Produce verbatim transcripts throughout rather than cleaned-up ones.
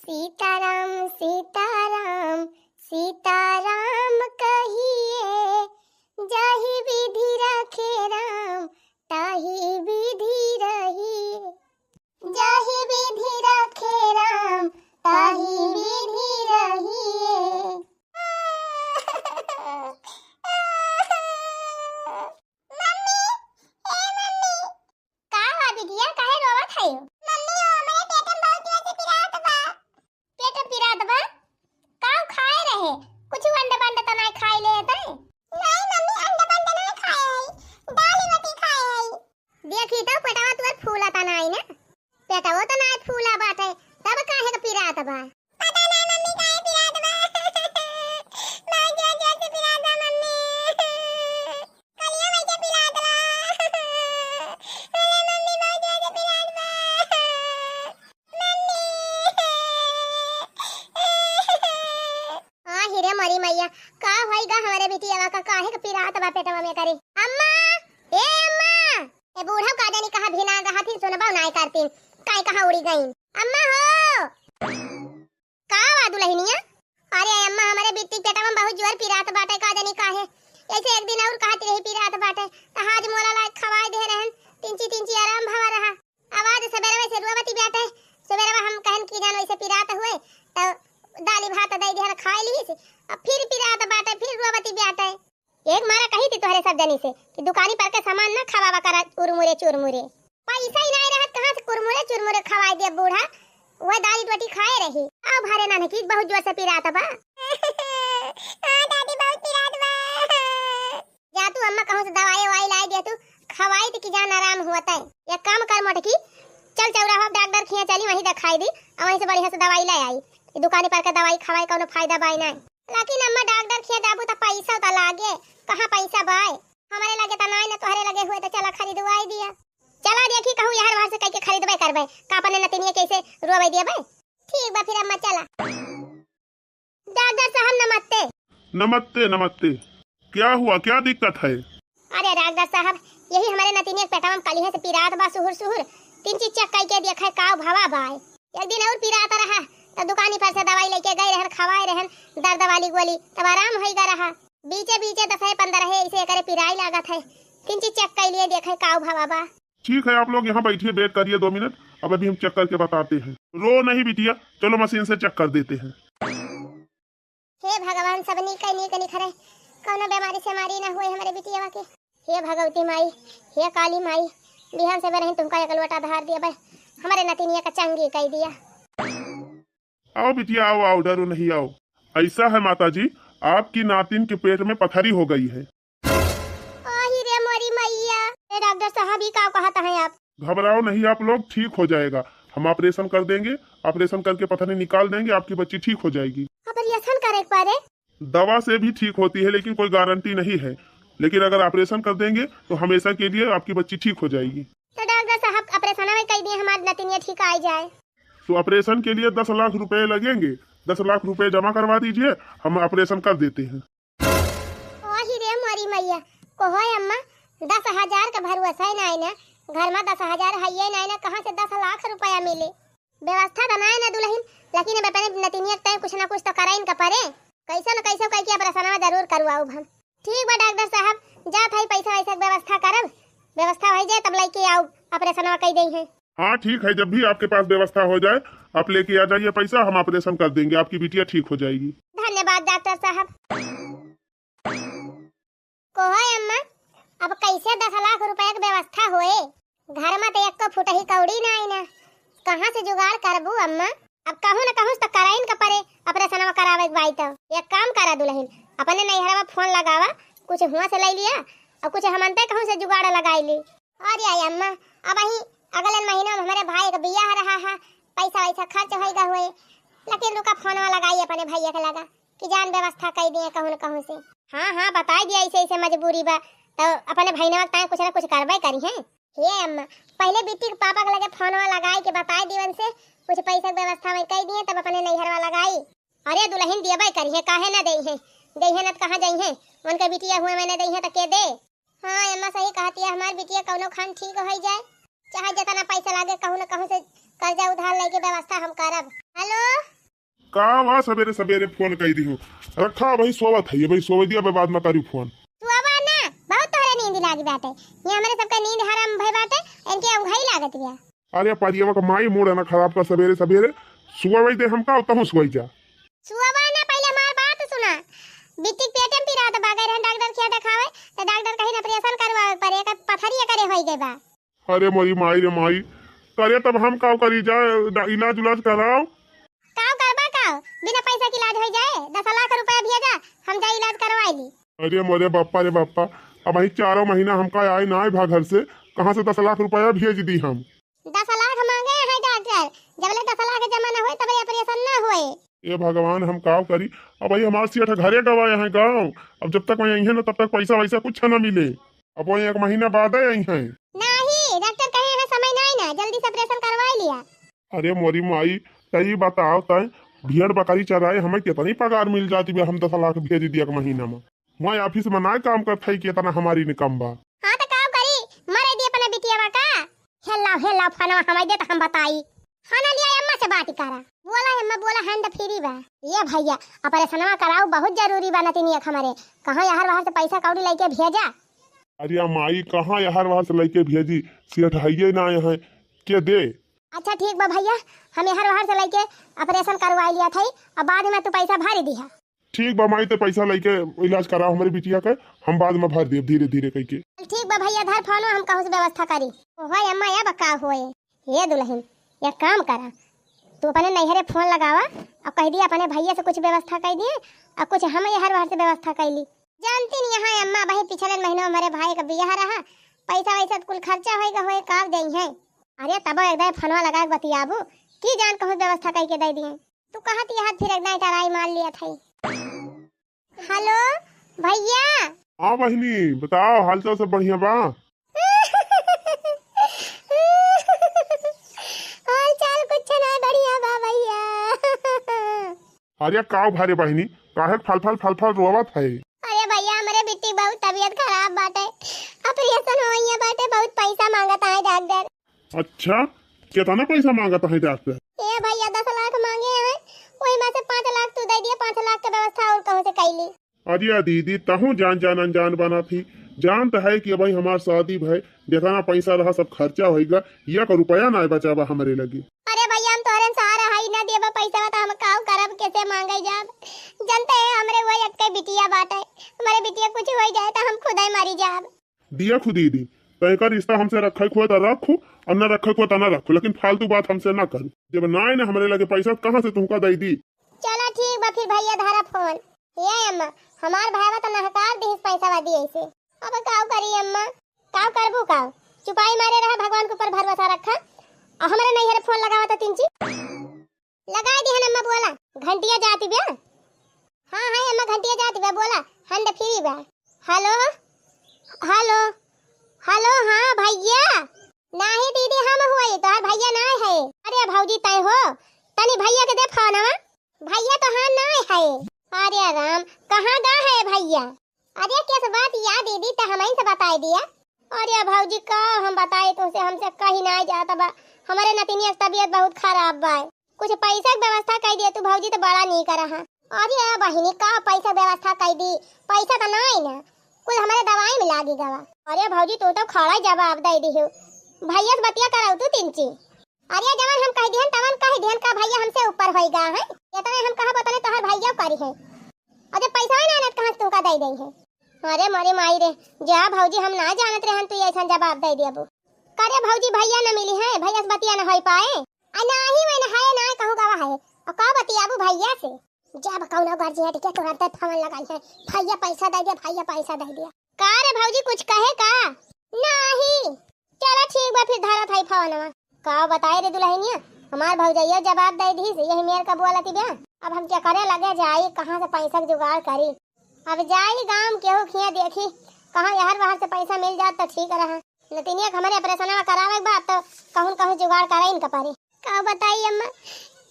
सीताराम सीताराम सीताराम कहिए, जाहि विधि राखे राम ताहि विधि रहिए। जाहि विधि राखे राम ताहि विधि रहिए। मम्मी, ए मम्मी। का हुआ बिटिया, काहे रोवत है? मम्मी, ओ हमरे पेट में बहुत जोर से पिरात बा। पेट में पिरात बा? का खाए रहे? कुछ अंडे बंडे तो नहीं खाए ले तै? नहीं मम्मी, अंडे बंडे नहीं खाए है, दाल रोटी खाए है। देखी तो पेटवा तुअर फूला ता नाई ना, पेटवो तो नाई फूला बाटे, तब काहे के पिरात बा? पता ना मम्मी काहे पिरात बा। बहुत जोर जोर से पिरात बा मम्मी। कलिया में के पिरात बा। अरे मम्मी बहुत जोर से पिरात बा। मम्मी। आ हिरे मरी मैया, का होई गा हमरे बिटियावा का, काहे के पिरात बा पेटवा में करे? अम्मा, ए अम्मा, ए बूढ़ा का जानी कहाँ भिना गहथिन, सुनबा नाय करतीन, काहे कहाँ उड़ी गईन? अम्मा हो, का बा दुलहिनिया? अरे अम्मा, हमरे बिट्टी पेटवा में बहुत जोर पिरात बाटे, का जानी काहे। ऐसे एक दिन और कहत रही पिरात बाटे, त आज मोला लायक खवाई दे रहन, तिंची तिंची आराम भवा रहा। आवाज सबेरवे से रोवती बाटे। सबेरवा हम कहन कि जान वैसे पिरात हुए, त दाली भात दे दिहन खाए लीस, अब फिर पिरात बाटे, फिर रोवती बाटे। एक मारा कही थी तोहरे सब जनी से कि दुकानी पर के सामान ना खवावा करा, उरमुरे चुरमुरे। पैसा ही नाय रहत, कहाँ से कुरमुरे चुरमुरे खवाए दिया बूढ़ा, वह दाली रोटी खाए रही। आओ भरे नानकी, बहुत जोर से पिरात बा। हाँ दादी, बहुत पिरात बा। जा तू अम्मा कहूँ से दवाई ववाई लाई दे तू, खवाई त कि जान आराम हुआ तय। एक काम कर मोटकी, चल चौराहा डॉक्टर खिया चली, वहीं दिखाई दी और वहीं से बढ़िया से दवाई ले आई। ई दुकानी पर का दवाई खवाए कौनो फायदा बाय नाय। लेकिन अम्मा डॉक्टर खिया जाबू त पैसा त लागे, कहाँ पैसा बाय? हमरे लगे त नाय न, तोहरे लगे हुए त चला खरीदवाई दिया। चला देखी कहूँ यहर वहर से कह के खरीदबे करबे, का अपने नतिनिया कैसे रोवे दिए बे। ठीक बा फिर अम्मा चला। डॉक्टर साहब नमस्ते। नमस्ते, नमस्ते। क्या हुआ, क्या दिक्कत है? अरे डॉक्टर साहब, यही हमरे नतिनिया के पेटवा में कलिहे से पिरात बा सुहुर सुहुर। तिंची चेक कई के देखे का भवा बाय। एक दिन और पिरात रहा, त दुकानी पर से दवाई लेके गए रहन, खवाए रहन दर्द वाली गोली, तब आराम होई गा रहा। बीचे बीचे दस है पंद्रह है, इसे एकरे पिराई लागत है। तिंची चेक कई लिए देखे का भवा बा। ठीक है, आप लोग यहाँ बैठिए, वेट करिए दो मिनट, अब अभी हम चेक करके बताते हैं। रो नहीं बिटिया, चलो मशीन से चेक कर देते हैं। हे भगवान, सब नीक है, नीक निखरे, कौनो बीमारी सेमारी ना हुए हमरे बिटियावा के। हे भगवती माई, हे काली माई, बिहान से बरहिन तुमका एक लोटा धार दिया बे, हमरे नतिनिया का चंगी कई दिया। आओ बिटिया, आओ, आओ, डरो नहीं, आओ। ऐसा है माता जी, आपकी नातिन के पेट में पथरी हो गई है। आही रे मोरी मैया। ए डॉक्टर साहब, ई का कहत हैं आप? घबराओ नहीं आप लोग, ठीक हो जाएगा। हम ऑपरेशन कर देंगे, ऑपरेशन करके पथरी निकाल देंगे, आपकी बच्ची ठीक हो जाएगी। ऑपरेशन करे के पड़े? दवा से भी ठीक होती है, लेकिन कोई गारंटी नहीं है। लेकिन अगर ऑपरेशन कर देंगे तो हमेशा के लिए आपकी बच्ची ठीक हो जाएगी। तो डॉक्टर साहब, ऑपरेशन में कई दिए हमार नतिनिया ठीक आ जाए। तो ऑपरेशन के लिए दस लाख रुपए लगेंगे, दस लाख रुपए जमा करवा दीजिए, हम ऑपरेशन कर देते हैं। ओही रे मोरी मैया, कहो अम्मा, दस हजार का भरोसा ही नाई ना, घर में दस हजार है ये नाई ना, कहाँ से दस लाख रुपया मिले? व्यवस्था बनाए ना दुलहिन, लेकिन अब अपने नतिनिया के टाइम कुछ ना कुछ तो करे इनका परे, कैसे न कैसे कह के ऑपरेशनवा जरूर करवाऊब हम। ठीक बा डॉक्टर साहब, जात है पैसा वैसा के व्यवस्था करब, व्यवस्था हो जाए तब लेके आऊब, ऑपरेशनवा कई दे हैं। हाँ ठीक है, जब भी आपके पास व्यवस्था हो जाए आप लेके आ जाइए पैसा, हम ऑपरेशन कर देंगे, आपकी बिटिया ठीक हो जाएगी। धन्यवाद डॉक्टर साहब। कहो अम्मा, अब कैसे दस लाख रुपया के व्यवस्था होए? घर में तो एको फुटही कौड़ी नाई ना, कहाँ से जुगाड़ करबू अम्मा? अब कहूँ न कहूँ से तो कराइन का परे, ऑपरेशनवा करावे के बाई तो। एक काम करा दुलहिन, अपने नैहरवा फोन लगावा, कुछ हुआ से ले लिया और कुछ हमनते कहूँ से जुगाड़ लगाई ली। अरे आई अम्मा, अब ही अगले महीना में हमरे भाई के बियाह रहा है, पैसा वैसा खर्च होइगा हुए, लेकिन रुका फोनवा लगाई अपने भैया के लगा कि जान व्यवस्था कई दिए कहूँ न कहूँ से। हाँ हाँ, बताई दिया ऐसे ऐसे मजबूरी बा, तो अपने भैनवा के ताई कुछ ना कुछ करबे करी हैं। हे अम्मा, पहले बिट्टी के पापा के लगे फोनवा लगाई के बताई दीवन से कुछ पैसा के व्यवस्था में कई दिए, तब अपने नैहरवा लगाई। अरे दुलहिन दियबे करी है, काहे ना दे है, दे है ना तो कहाँ जाई है, उनके बिटिया हुए मैंने दे है तो के दे। हाँ अम्मा सही कहती है, हमार बिटिया कौनो खान ठीक हो जाए, चाहे जितना पैसा लागे कहूँ न कहूँ से कर्जा उधार लेके व्यवस्था हम करब। हेलो, का वा सबेरे सबेरे फोन कइ दिहू? रखा, अबहीं सोवत है, अबहीं सोवे दिया, अबे बाद में करी फोन। सुआवा ना, बहुत तोहरे नींद लागी बाटे। ये हमरे सबके नींद हराम भई बाटे, इनके उंघई लागत बिया। अरे परियवा का माई, मूड ना खराब कर सबेरे सबेरे। सुआवे दे हमका, तहूँ सोई जा। सुआवा ना, पहिले हमार बात सुना। बिट्टी के पेटे में पीरा तो बागे रहन, डॉक्टर किया देखावे, तो डॉक्टर कहीं ऑपरेशन करवावे पड़े, एकर पथरी एकरे होई गई बा। अरे मोरी माई रे माई, करे तब हम काव करी जा, डा-, इलाज उलाज कराओ। काव करबा काव, बिना पैसा के इलाज हो जाए, दस लाख रुपया भेजा, हम जा इलाज करवाई ली। अरे मोरे बाप्पा रे बाप्पा, अबहीं चारों महीना हमका आए ना आए भा घर से, कहाँ से दस लाख रुपया भेज दी हम? दस लाख मांगे हैं डॉक्टर, जबले दस लाख जमा न होए तबे ऑपरेशन न होए। ए भगवान, हम काव करी, अबहीं हमार सेठ घरे गवा यहाँ गाँव, अब जब तक वहीं अइहैं ना तब तक पैसा वैसा कुछ न मिले। अब वहीं एक महीना बाद आई हैं। नाही, डॉक्टर कहे हैं समय नाही ना, जल्दी से ऑपरेशन करवाई लिया। अरे मोरी माई, तई बताओ तय, भेड़ बकरी चराए हमें कितनी पगार मिल जाती बे, हम दस लाख भेज दिया एक महीना में। वहाँ ऑफिस में ना काम करत है, कितना हमारी इनकम बा। हाँ तो काम करी, मरे दी अपने बिटिया का। हेलाओ, हेलाओ, फोनवा हमें दे तो हम बताई। हाँ ना लिया, अम्मा से बात करा। बोला अम्मा, बोला, hand free बा। ये भैया, ऑपरेशनवा कराओ, बहुत जरूरी बा नतिनिया के हमरे। कहाँ यहर वहर से पैसा कौड़ी लेके भेजा। अरे माई, कहाँ यहर वहर से लेके भेजी? सेठ हइये ना यहाँ, के दे? अच्छा ठीक बा भैया, हम यहर वहर से लेके ऑपरेशन करवाई लिया था, अब बाद में तू पैसा भर दिहा। ठीक बा माई, ते पैसा लेके इलाज कराओ हमरे बिटिया के, हम बाद में भर देब धीरे धीरे कइके। ठीक बा भैया, धर फोन, हम कहूँ से व्यवस्था करी। ओहो अम्मा, या बका होए। हे दुलहिन, एक काम करा, तू अपने नैहरे फोन लगावा और कह दिया अपने भैया से कुछ व्यवस्था कर दिए और कुछ हम यहर वहर से व्यवस्था कर ली। जानती नहीं यहाँ अम्मा, वही पिछले महीनों हमारे भाई का बियाह रहा, पैसा वैसा तो कुल खर्चा होएगा, होए काव दे हैं। अरे तबो एक दाई फोनवा लगा के बतियाबू, की जान कहूँ व्यवस्था करके दे दिए। तू कहा थी यहाँ फिर एक दाई टराई मार लिया था। हेलो भैया। हाँ बहिनी, बताओ, हालचाल सब बढ़िया बा? हालचाल कुछ ना बढ़िया बा भैया। अरे काव भारे बहिनी, काहे फल फल फल फल रोवत है? अरे भैया, हमरे बिट्टी बहुत तबीयत खराब बाटे, ऑपरेशन होइया बाटे, बहुत पैसा मांगत है डॉक्टर। अच्छा, कितना पैसा मांगत है डॉक्टर? ए भैया, दस लाख मांगे हैं, वही में से पाँच लाख तू दे दिया, पाँच लाख के व्यवस्था और कहूँ से कैली। अरे दीदी, तहूँ जान जान अनजान बना थी, जान तो है कि भाई हमार शादी भय, जितना पैसा रहा सब खर्चा होइगा, एक रुपया ना बचावा हमरे लगे। अरे भैया, हम तोहरे सहारा हई ना, देबा पैसा तो हम काव करब, कैसे मांगे जाब? जानते हैं हमरे वो एक बिटिया बाटे, हमारे बिटिया कुछ हो जाए तो हम खुद ही मरी जाब। दिया खुदी दी, तय का रिश्ता हमसे रखे खुआ त रखू और न रखे खुआ त न रखू, लेकिन फालतू बात हमसे ना करू। जब ना आए ना हमरे लगे पैसा, त कहाँ से तुमका दे दी? चला ठीक बा फिर भैया, धरा फोन। ये अम्मा, हमार भाईवा त नहकार दिहिस पैसा दिए से। अब काव करी अम्मा? काव करबू काव? चुपाई मारे रहा, भगवान के ऊपर भरोसा रखा। और हमरे नैहरे फोन लगावा त तिनची। लगाई दिहन अम्मा, बोला। घंटिया जाती बा। हाँ, हाँ, अम्मा, घंटिया जाती बा, बोला। hand free बा। हेलो, हेलो, हेलो, हाँ भैया। नाही दीदी, हम हुई, तोहर भैया ना है। अरे भौजी, तय हो, तनी भैया के दे फोनवा। भैया तो हाँ ना है। अरे राम, कहाँ गा है भैया? अरे, केस बात या दीदी, त हमइन से बताई दिया। अरे भौजी, का हम बताई तुमसे, हमसे कही ना जात बा। हमरे नतिनिया के तबीयत बहुत खराब बा। कुछ पैसा के व्यवस्था कर दिया तू भौजी, त बड़ा नीक रहा। अरे बहिनी, का पैसा व्यवस्था कर दी? पैसा त नाई ना, कुल हमरे दवाई में लागी गवा। अरे भौजी, तू तो खड़ा जवाब दे दिहू। भैया से बतिया कराऊ तू तिनची। अरे जवन हम कह दिहन तवन कह दिहन, का भैया हमसे ऊपर होई गा है? इतने हम कहब उतने तोहर भैया करी है। अरे पैसा ना आनत कहाँ से तुमका दे दे है? अरे मोरे माई रे, जा भौजी, हम ना जानत रहन तू ऐसा जवाब दे दिया। करे भौजी, भैया न मिली है, भैया से बतिया न होई पाए। आ नाही, मैं न है ना कहूँ गवा है। और का बतियाबू भैया से? जब कौनो गार्जियन के तुरंत फोन लगाई है, भैया पैसा दे दिया, भैया पैसा दे दिया। का रे भौजी, कुछ कहे का? नाही। चला ठीक बा, फिर धरत है फोनवा। का बताए रे दुल्हनिया, हमार भौजैया जवाब दे दी से, यही मेर का बोलती बा। अब हम क्या करे लगे जाई, कहाँ से पैसा के जुगाड़ करी? अब जाई गांव केहू खिया देखी, कहाँ यहर वहर से पैसा मिल जात तो ठीक रहा। नतिनिया के हमरे ऑपरेशनवा करावे के बा, तो कहून कहून जुगाड़ करे इनका परी। का बताई अम्मा,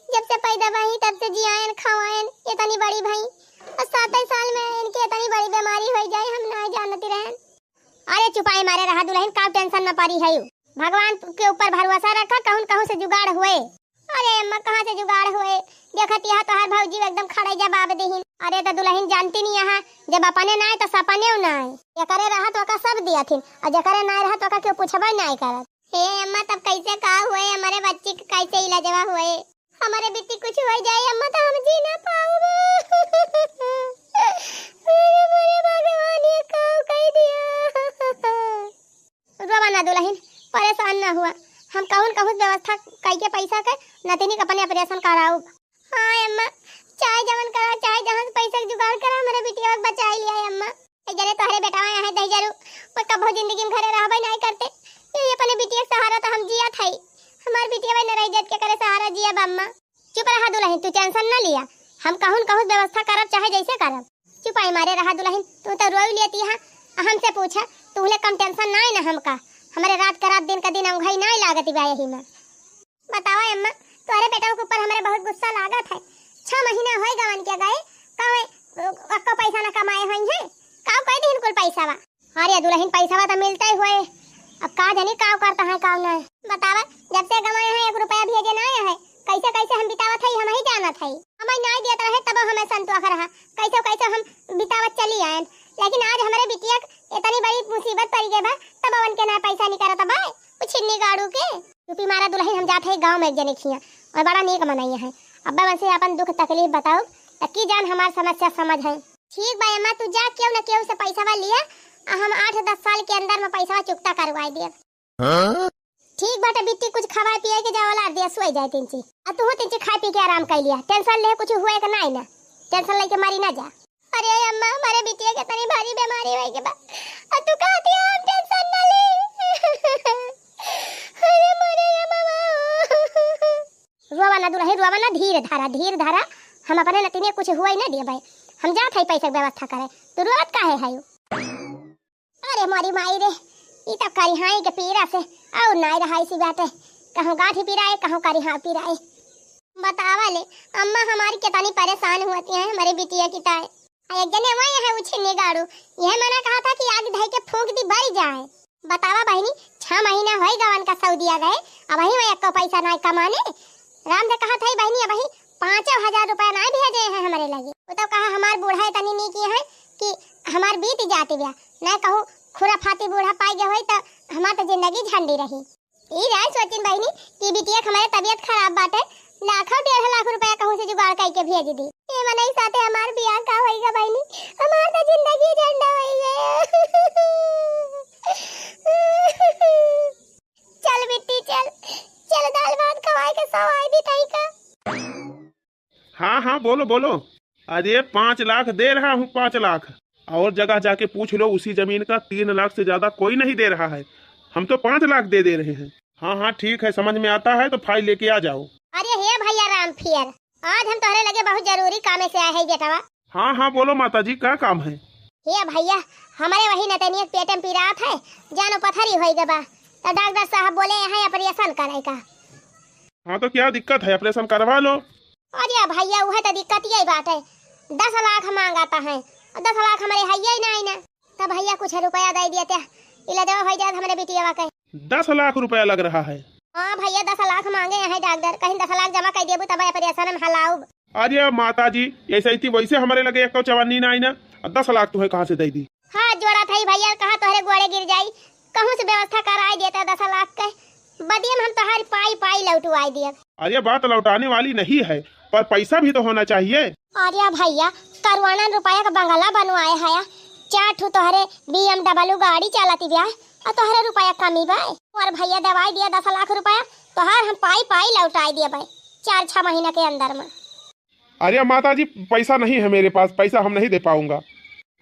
जब से पैदा भई तब से जियायन खवायन इतनी बड़ी भई, और सात साल में इनके इतनी बड़ी बीमारी हो जाए, हम ना जानती रहन। अरे चुपाई मारे रहा दुल्हन, का टेंशन न परी है, भगवान के ऊपर भरोसा रखा, कहून कहूँ से जुगाड़ हुए। अरे अम्मा, कहाँ से जुगाड़ होए? देखत यहाँ तोहार भौजी एकदम खड़े जवाब देहिन। अरे त दुलहिन जानती नहीं यहाँ, जब अपने नाय त सपने नाय। जेकरे रहत ओका सब दियथिन, और जेकरे नाय रहत ओका केहू पूछबे नाय करत। हे अम्मा, तब कैसे का हुए? हमारे बच्ची के कैसे इलाजवा हुए? हमारे बिट्टी कुछ हो जाए अम्मा, तो हम जी ना पाऊब। अरे मोरे भगवान, ये का कह दिया। रोवा ना दुलहिन, परेशान ना हुआ, हम कहून कहूँ व्यवस्था कई के पैसा के नतिनी के अपने ऑपरेशन कराउब। हाँ अम्मा, चाहे जवन करा, चाहे जहाँ से पैसा के जुगाड़ करा, हमारे बिटिया के बचाई लिया है अम्मा। ए जरे तोहरे बेटवा यहाँ दही जरू, वो कबो जिंदगी में घरे रहबे नहीं करते। ये अपने बिटिया के सहारा तो हम जिया था ही, हमार बिटिया वही न रह जात के करे सहारा जिया बा अम्मा। चुप रहा दुलहिन, तू टेंशन ना लिया, हम कहून कहूँ व्यवस्था करब, चाहे जैसे करब। चुपाई मारे रहा दुलहिन, तू तो रोई लेती है, हमसे पूछा, तू ले कम टेंशन ना है ना हमका, हमारे रात का रात दिन का दिन अंगई ना लागत बा यही में। बतावा अम्मा, तोहरे बेटवा के ऊपर हमरे बहुत गुस्सा लागत है। छह महीना होए गवन के गए, कहवे अक्को पैसा ना कमाए होई है, काव कह दिन कुल पैसा बा। अरे दुलहिन, पैसा बा तो मिलते ही होए, अब का जानी काव करता है काव ना। बतावा, जब से गवाए हैं एक रुपया भेजे ना आया है, कैसे कैसे हम बितावत है हम ही जानत है। हमें नाई देत रहे तब हमें संतोष रहा, कैसे कैसे हम बितावत चली आयन, लेकिन आज हमारे बिटिया के इतनी बड़ी मुसीबत पड़ गई बा, तब उनके ना पैसा निकलत बा, उ छिन्नी गाड़ू के। चुपी मारा दुलहिन, हम जात है गाँव में एक जने खिया, और बड़ा नेक मनई है। अब्बा मन से अपन दुख तकलीफ बताओ, त की जान हमार समस्या समझ है। ठीक बा अम्मा, तू जा, केहू न केहू से पैसा लिया, आ हम आठ दस साल के अंदर में पैसा चुकता करवाई दिया। हाँ? ठीक बाटे बिट्टी, कुछ खवाए पिए के जाओ, लार दिया, सोए जाए तिनची। आ तू तिनची खाए पी के आराम कर लिया, टेंशन ले कुछ हुए के नाई ना, टेंशन लेके मारी ना जा। अरे अम्मा, हमारे बिटिया के तनी भारी बीमारी होए के बा। आ तू कहती है हम टेंशन ना ली। अरे मोरे रे मामा। रोवा ना दुलही, रोवा ना, धीर धारा, धीर धारा। हम अपने नतिने कुछ हुए ना देबे। हम जात है पैसा के व्यवस्था करे। तू रोत काहे है? अरे मोरी माई रे, ई तो करिहाई के पीरा से और नाई रहाई सी बाटे। कहूँ गाठी पीराए, कहूँ करिहा पीराए। बतावा ले, अम्मा हमारी कितनी परेशान होती हैं हमारे बिटिया की ताए। आ एक जने वही है उछिन्नी गाड़ू, यह मना कहा था कि आग धई के फूंक दी बरी जाए। बतावा बहिनी, छह महीना होई गवन का सऊदिया गए, अबही वह एको पैसा नाई कमाने। राम से कहा था बहिनी, अबही पाँचों हजार रुपया नाई भेजे हैं हमारे लगे। वो तो कहा हमार बूढ़ा इतनी नीकी है कि हमार बीत जाती ब्या, ना कहूँ खुराफाती बूढ़ा पाई गए होई तो हमार तो जिंदगी झंडी रही। ई राय सोचिन बहिनी कि बिटिया के हमारे तबीयत खराब बाटे, लाखों डेढ़ लाख रुपया कहूँ से जुगाड़ करके भेज दी। ए मनई साथे हमार बियाह का होइगा बहिनी, हमार तो जिंदगी झंडा होइगा। चल बिट्टी चल, चल दाल भात खवाए के सवाई दी तई का। हाँ, हाँ, बोलो, बोलो। अरे, पाँच लाख दे रहा हूँ, पाँच लाख। और जगह जाके पूछ लो, उसी जमीन का तीन लाख से ज्यादा कोई नहीं दे रहा है। हम तो पाँच लाख दे दे रहे हैं। हाँ, हाँ, ठीक है, समझ में आता है तो फाइल लेके आ जाओ। अरे हे भैया राम फियर, आज हम तोहरे लगे बहुत जरूरी कामे से आए हैं बेटवा। हाँ, हाँ, बोलो माता जी, का काम है? हे भैया, हमारे वही नतनिया के पेट में पीरात है, जानो पथरी होई गबा, तो डॉक्टर साहब बोले हैं ऑपरेशन करे का। हाँ, तो क्या दिक्कत है, ऑपरेशन करवा लो। अरे भैया, उहे तो दिक्कत यही बात है, दस लाख मांगाता है, और दस लाख हमारे है ही नहीं ना। तब भैया कुछ रुपया दे दिया त्या, इलाजवा हो जाए हमारे बिटिया के। दस लाख रुपया लग रहा है। हाँ भैया, दस लाख मांगे हैं डॉक्टर, कहीं दस लाख जमा कर देबू तब ऑपरेशन में हलाउब। अरे माता जी, ऐसे ही थी वैसे हमारे लगे एको चवन्नी ना आई ना, और दस लाख तुम्हें कहाँ से दे दी? हाँ, जोड़ा था भैया, कहाँ तोहरे गोड़े गिर जाई, कहूँ से व्यवस्था कराई देता दस लाख के, बदियम हम तोहार पाई पाई लौटवाई दिया। अरे बात लौटाने वाली नहीं है, पर पैसा भी तो होना चाहिए। अरे भैया, करोड़न रुपया का बंगला बनवाए है, चार ठो तोहरे B M W गाड़ी चलती ब्या, और तोहरे रुपया कमी बा। और भैया दवाई दिया दस लाख रुपया, तोहार हम पाई पाई लौटाई दिया भाई, चार छह महीना के अंदर में। अरे माता जी, पैसा नहीं है मेरे पास, पैसा हम नहीं दे पाऊंगा।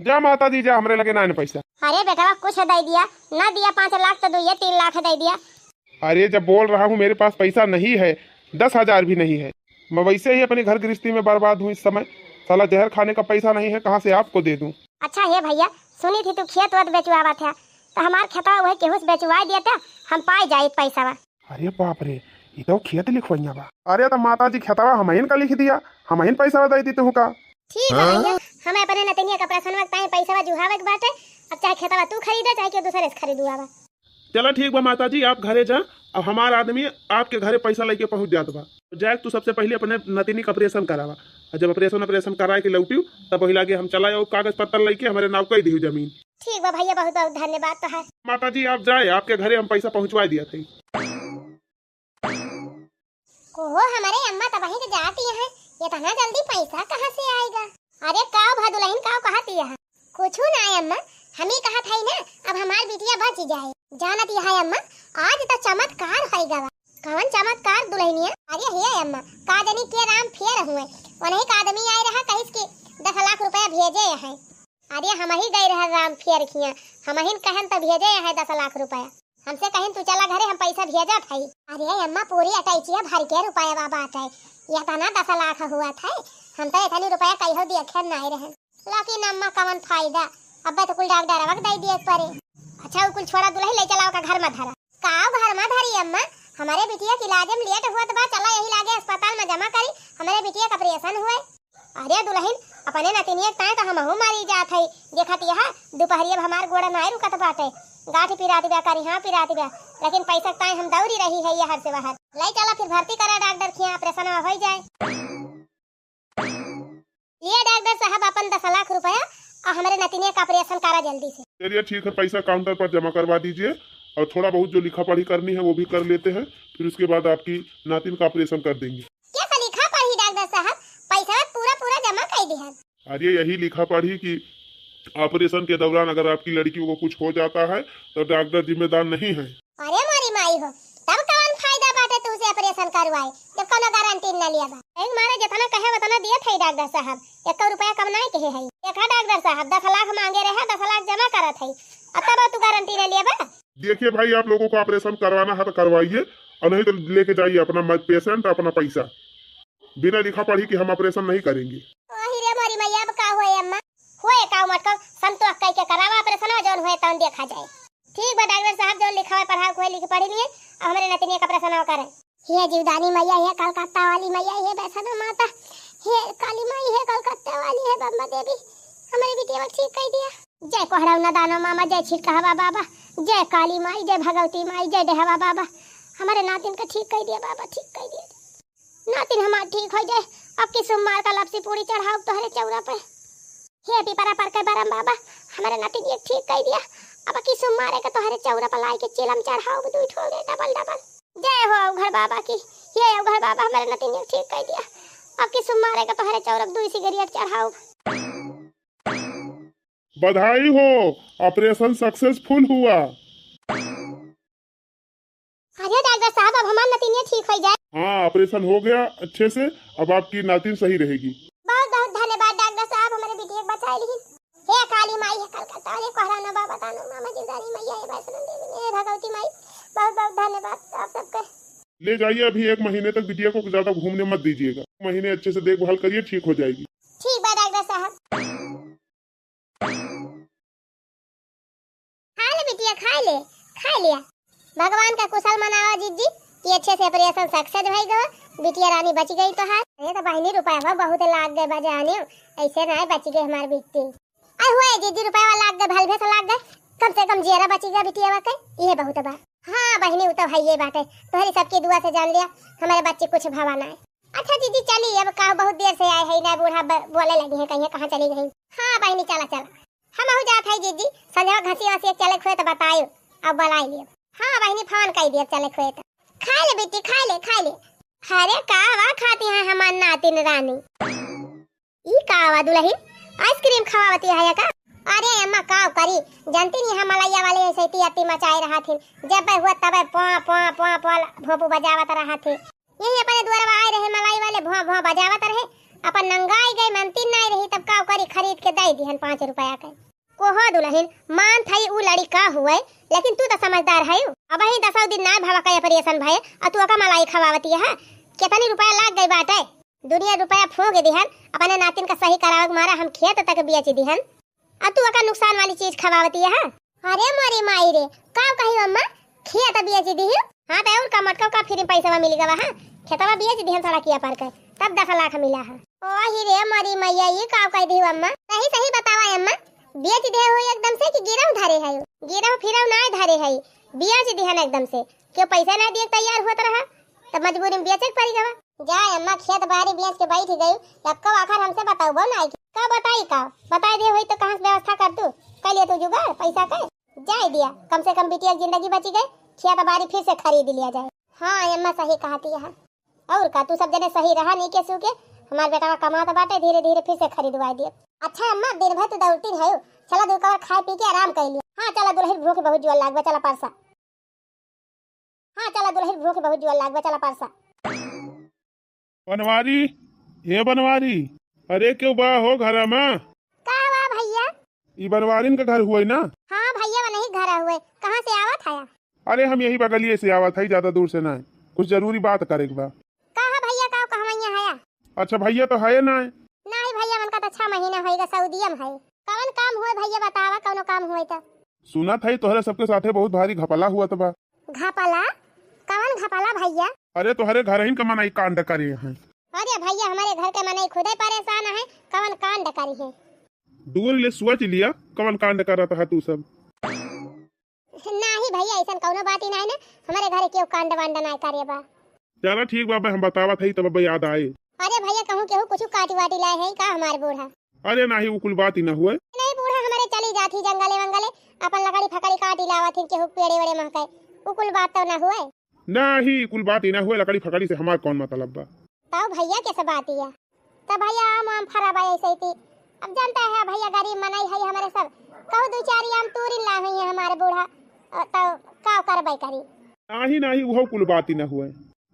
जा माता जी जा, हमरे लगे ना है पैसा। अरे बेटवा, कुछ दे दिया, ना दिया पाँच लाख तो दो, ये तीन लाख दे दिया। अरे जब बोल रहा हूँ मेरे पास पैसा नहीं है, दस हजार भी नहीं है। मैं वैसे ही अपनी घर गृहस्थी में बर्बाद हूँ इस समय। साला जहर खाने का पैसा नहीं है, कहाँ से आपको दे दूँ? अच्छा हे भैया, सुनी थी तू खेत वेत बेचवावत है, तो हमार खेतवा वही केहू से बेचवाई देता, हम पाई जाइत पैसा। अरे बाप रे, ई तो खेत लिखवइया बा। अरे तो माता जी खेतवा हमहिन का लिख दिया, हमहिन पैसा दे दी तुहू का। ठीक है भैया, हमें अपने नतनिया का ऑपरेशन वक्त ताई पैसा जुहावे के बाटे, अब चाहे खेतवा तू खरीदे चाहे केहू दूसरे से खरीदवावा। चला ठीक बा माता जी, आप घरे जा, अब हमार आदमी आपके घरे पैसा लेके पहुँच जात बा। जाए तू सबसे पहिले अपने नतिनी का ऑपरेशन करावा। और जब ऑपरेशन, ऑपरेशन कराए के लौटियो, तब वही लागे हम चला जाओ, कागज पत्तर लेके हमरे नाव कई दियो जमीन। ठीक बा भैया, बहुत बहुत धन्यवाद तोहार। माता जी, आप जाए, आपके घरे हम पैसा पहुँचवा दिया थे। ओहो, हमरे अम्मा तबहिं के जाती हैं, इतना जल्दी पैसा कहाँ से आएगा? अरे काव भा दुलहिन, काव कहत यह? कुछु ना अम्मा, हम ही कहत हई ना, अब हमार बिटिया बच जाए। जानत यह अम्मा, आज तो चमत्कार होई गवा। कौन चमत्कार दुलहिनिया? अरे हे अम्मा, का जानी के राम फेर हुए, उन्हीं का आदमी आए रहा, कहिस कि दस लाख रुपया भेजे हैं। अरे हमही गए रहे राम फेर खिया, हमहिन कहन तो भेजे हैं दस लाख रुपया। हमसे कहिन, "तू चला घरे, हम पैसा भेजत हई।" अरे अम्मा, पूरी अटैचिया भर के रुपया बाटे, इतना दस लाख हुआ था, हम तो इतनी रुपया कहियो देखे नाय रहन। लेकिन अम्मा, कवन फायदा, अब्बे तो कुल डॉक्टरवा के दे दिए परे। अच्छा, उ कुल छोड़ा दुलही, ले चलाओ का घर में धरा। का घर में धरी अम्मा, हमारे बिटिया के इलाज में लेट हुआ तो बा, चला यही लागे अस्पताल में जमा करी, हमारे बिटिया का ऑपरेशन हुए। अरे दुलहिन, अपने नतिनिया के ताय तो हमहू मरी जात हई। देखत यह, दुपहरिया में हमार गोड़ नाय रुकत बाटे। गांठ पिरात बा, करिहा पिरात बा, लेकिन पैसा के ताय हम दौड़ी रही है ये हर से बाहर। ले चला फिर भर्ती करा डॉक्टर खिया, ऑपरेशन होई जाए। लिए डॉक्टर साहब अपन दस लाख रुपया और हमारे नतिनिया का ऑपरेशन करा जल्दी से। चलिए ठीक है, पैसा काउंटर पर जमा करवा दीजिए और थोड़ा बहुत जो लिखा पढ़ी करनी है वो भी कर लेते हैं, फिर उसके बाद आपकी नातिन का ऑपरेशन कर देंगे। क्या का लिखा पढ़ी डॉक्टर साहब? पैसा पूरा पूरा जमा कर दिहन। अरे यही लिखा पढ़ी कि ऑपरेशन के दौरान अगर आपकी लड़की को कुछ हो जाता है तो डॉक्टर जिम्मेदार नहीं है। अरे मोरी माई हो, तब कौन फायदा बाटे तुमसे ऑपरेशन करवाए जब कोनो गारंटी न लिया बा? एक मारे जितना कहे उतना दिए थे डॉक्टर साहब, एक रुपया कम नहीं कहे है। देखा डॉक्टर साहब, दस लाख मांगे रहे, दस लाख जमा करत है, अब तब तू गारंटी न लिया बा। देखिए भाई, आप लोगों को ऑपरेशन करवाना है तो करवाइए, और नहीं तो लेके जाइए अपना पेशेंट, अपना पैसा। बिना लिखा पढ़ी कि हम ऑपरेशन नहीं करेंगे। ओही रे मोरी मैया, अब का होए अम्मा? होए का मटका, संतोष कह के करावा ऑपरेशन, जौन होए तौन देखा जाए। ठीक बा डॉक्टर साहब, जौन लिखा हुआ पढ़ा हुआ लिख पढ़ी लिए, अब हमरे नतिनिया का ऑपरेशन करें। हे जीवदानी मैया, हे कलकत्ता वाली मैया, हे वैष्णो माता, हे काली माई, हे कलकत्ता वाली, हे बम्बा देवी, हमारी बिटिया ठीक कर दिया। जय कोहराऊ नदानो मामा, जय छिटकहवा बाबा, जय काली माई, जय भगवती माई, जय डेहवा बाबा, हमारे नातिन का ठीक कर दिया बाबा, ठीक कर दिया। नातिन हमार ठीक हो जाए, अब की सोमवार का लपसी पूरी चढ़ाओ तोहरे चौरा पे। हे पिपरा पर के बरम बाबा, हमारे नातिन ये ठीक कर दिया, अब की सोमवार के तोहरे चौरा पर लाई के चिलम चढ़ाओ दुई ठो रे डबल डबल। जय हो अवघड़ बाबा की, हे अवघड़ बाबा हमारे नातिन ये ठीक कर दिया, अब की सोमवार के तोहरे चौरा पे दुई सिगरेट चढ़ाओ। बधाई हो, ऑपरेशन सक्सेसफुल हुआ। अरे डॉक्टर साहब, अब हमार नतिनिया ठीक हो जाए। हाँ, ऑपरेशन हो गया अच्छे से, अब आपकी नातिन सही रहेगी। बहुत बहुत धन्यवाद डॉक्टर साहब, हमारे बिटिया के बचाए रही। हे काली माई, हे कलकत्ता, हे कोहराना बाबा, दानो मामा, जीवदानी मैया, हे वैष्णो देवी, हे भगवती माई, बहुत बहुत धन्यवाद आप सबके। ले जाइए, अभी एक महीने तक बिटिया को ज्यादा घूमने मत दीजिएगा, महीने अच्छे से देखभाल करिए, ठीक हो जाएगी। ठीक बा डॉक्टर साहब। खा ले बिटिया, खा ले, खा लिया। भगवान का कुशल मनावा जीजी कि अच्छे से ऑपरेशन सक्सेस भई गवा, बिटिया रानी बच गई तोहार। अरे तो बहिनी, रुपया बहुत लाग गए बजाने, ऐसे ना बच गए हमार बिट्टी। अरे हुए जीजी, रुपया लाग गए, भलभे से लाग गए, कम से कम जियरा बच गया बिटिया के, ये बहुत बा। हाँ बहिनी, उ तो है ये बात है, तोहरी सबकी दुआ से जान लिया, हमारे बच्चे कुछ भवा ना है। अच्छा जीजी चली, अब का बहुत देर से आए है ना, बूढ़ा ब-, बोले लगी है, कहीं कहाँ चली गई। हाँ बहिनी, चला चला। हमहू जात है जीजी, संझवा घसी वसी एक चले खोए तो बतायो, अब बुलाई लियो। हाँ बहिनी, फोन कई दियो चले खोए तो। खा ले बेटी, खा ले, खा ले। अरे का वा खाती है हमार नातिन रानी। ई का वा दुलहिन, आइसक्रीम खवावती है का? अरे अम्मा का करी, जानती नहीं हम मलैया वाले ऐसे इतनी अति मचाए रहा थी, जब हुआ तबे पो पो पो पो भोंपू बजावत रहा थी। यही अपने दुआरवा आए रहे मलाई वाले, भौं भौं बजावत रहे। अपन नंगाई गए, मनती नाय रही, तब का करी, खरीद के दे दिहन पाँच रुपया के। कोहो दुलहिन, मान थई उ लड़िका हुए, लेकिन तू तो समझदार है। अब ही दसौ दिन ना भवा का ऑपरेशन भये, और तू ओका मलाई खवावती है। कितनी रुपया लाग गई बाटे? दुनिया रुपया फूंक दिहन, अपने नातिन का सही करावे के मारा हम खेत तक बेच दिहन। अब तू ओका नुकसान वाली चीज खवावती है। अरे मोरी माई रे, का कही अम्मा, खेत बेच दिही? हाँ, तो और का मटका का फ्री पैसा मिल गवा है, खेतवा बेच दिहन सड़किया पर के, तब दस लाख मिला है। ओही रे मोरी मैया, ये का कह दी अम्मा? सही सही बतावा अम्मा, बेच दे हो एकदम से कि गिरहु धरे है? गिरहु फिरहु ना धरे है, बेच दिहन एकदम से। क्यों पैसा ना दिए तैयार होत रहा, तब मजबूरी में बेचे के पड़ी गवा। जा अम्मा, खेत बारी बेच के बैठ गई, अब कब आखिर हमसे बताऊ बो ना आई? का बताई का? बताई दे होई तो कहाँ से व्यवस्था कर तू, कर लिया तू जुगाड़ पैसा के। जाए दिया, कम से कम बिटिया की जिंदगी बची गई, खेत बारी फिर से खरीद लिया जाए। हाँ अम्मा, सही कहती है। और का, तू सब जने सही रहा, नहीं के सू के, हमार बेटवा कमात बाटे, धीरे धीरे फिर से खरीदवाए दिए। अच्छा अम्मा, दिन भर तू दौड़ती रहे, चला दू कवर खाए पी के आराम कर लिया। हाँ चला दुल्हन, भूख बहुत जुआ लाग बा, चला परसा। हाँ चला दुल्हन, भूख बहुत जुआ लाग बा, चला परसा। बनवारी, हे बनवारी, अरे क्यों बा हो घरा में? का बा भैया? ई बनवारिन के घर हुए ना? हाँ भैया, वनही घर हुए। कहाँ से आवत हया? अरे हम यही बगलिए से आवत हई, ज्यादा दूर से ना। कुछ जरूरी बात करे के बा। का है भैया, का कहवैया हया? अच्छा भैया तो है ना। नहीं भैया, उनका तो छह महीना होएगा, सऊदिया में है। कवन काम हुए भैया, बतावा कौनो काम हुए तो। सुनत हई तोहरे सबके साथे बहुत भारी घपला हुआ तो बा। घपला? कवन घपला भैया? अरे तोहरे घर ही के मनई कांड करे हैं। अरे भैया, हमारे घर के मनई खुदे परेशान है, कवन कांड करी है? दूर ले सोच लिया, कवन कांड करत है तू सब। नाही भैया, ऐसन कौनो बात ही नाही ना, हमारे घरे केहू कांड वांड नाही करे बा। चला ठीक बा, हम बतावत हई तब अब याद आए। अरे भैया, कहूँ केहू कुछ काटी वाटी लाए है का हमार बूढ़ा? अरे नाही, उ कुल बात ही ना हुए। नहीं, बूढ़ा हमारे चली जात ही जंगले वंगले, अपन लकड़ी फकड़ी काटी लावत ही, केहू पेड़े वेड़े महके, उ कुल बात तो ना हुए। नाही, कुल बात ही ना हुए, लकड़ी फकड़ी से हमार कौन मतलब बा? तब भैया कैसे बात या? तब भैया आम वाम फरा बा ऐसे ही थी। अब जानता है भैया, गरीब मनई है हमारे सब, कहू दू चार आम तूरिन ला हुई है हमारे बूढ़ा, अ, तब का करबे करी? नाही नाही, उहो कुल बात ही ना हुए,